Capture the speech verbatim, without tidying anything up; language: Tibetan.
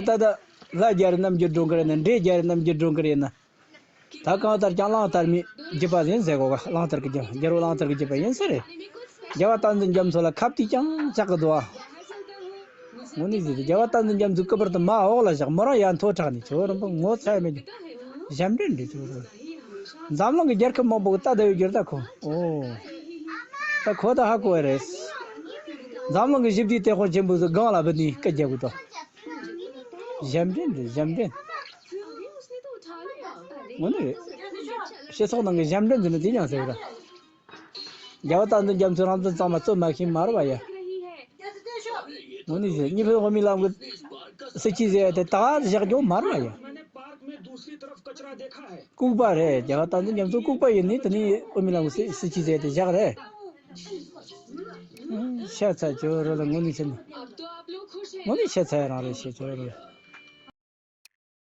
ད་ལྟ་ལྷ་རྒྱལ་རི་རྣམ་འགྱུར་སྒྲོན་གི་རེད་ན། འདྲེ་རྒྱལ་རི་རྣམ་འགྱུར་སྒྲོན་གི་རེད་ན། ད་གང་ལྟར་ཀྱང་གླང་དར་མའི་རྒྱུད་པ་ཡིན་ཟེར་གོ་ག་གླང་དར་གྱི་རྒྱུད་པ། རྒྱལ་པོ་གླང་དར་གྱི་རྒྱུད་པ་ཡིན་ས་རེད། རྒྱལ་བ་བསྟན་འཛིན་རྒྱ་མཚོ་ལ་ཁ་གཏད་ཀྱང་བཅག་གི་འདུག་ཨ། དངོས་གནས་ཟེར་ཏེ་རྒྱལ་བ་བསྟན་འཛིན་རྒྱ་མཚོའི་སྐུ་པར་དུ་མ་འོག་ལ་བཞག་མོ་རང་ཡར་མཐོ་དྲགས་ནས། ཁྱོད་རང་པོ་ངོ་ཚ་ཡ་མེད་ཀྱང་། ཞབས་འདྲེན་འདྲེ་ཁྱོད་རང་། འཛམ་གླིང་གི་རྒྱལ་ཁབ་མང་པོ་གི་ལྟ་བསྡད་ཡོད་རྒྱུ་རེད་ད་ཁོ། ཨོ། ད་ཁོ་ད་ཧ་གོ་བ་རེད། འཛམ་གླིང་གི་ཞི་བདེའི་དེད་དཔོན་ཆེན་པོ་ཚོ་སྒང་ལ་བུད་ནས་སྐད་རྒྱག་གི་འདུག་ཞབས་འདྲེན་འདྲེ་ཞབས་འདྲེན། དངོས་གནས་རེད། སྤྱི་ཚོགས་ནང་གི་ཞབས་འདྲེན་ཟེར་ན་དེ་ཀྱང་ཟེར་གི་རེད། རྒྱལ་བ་བསྟན་འཛིན་རྒྱ་མཚོས་རང་བཙན་གཙང་མ་རྩོད་མ་ཤེས་མ་རེད་པ་ཡ། དངོས་གནས་ཟེར། གཉིས་ཕན་དབུ་མའི་ལམ་གྱི་སྲིད་བྱུས་ཟེར་ཡ་དེ་ད་བཞག་རྒྱུ་མ་རེད་པ་ཡ། ལྐུགས་པ་རེད། རྒྱལ་བ་བསྟན་འཛིན་རྒྱ་མཚོ་ལྐུགས་པ་ཡིན་ནི་དེ་ནི་དབུ་མའི་ལམ་གྱི་སྲིད་སྲིད་བྱུས་ཟེར་ཡ་དེ་བཞག་རེད། ཤ་ཚ་ཇོ་རུ་ལ་དངོས་གནས་ཤི་ན། དངོས་གནས་ཤ་ཚ་ཡ་རང་རེད་ཤི་ཇོ་རུ།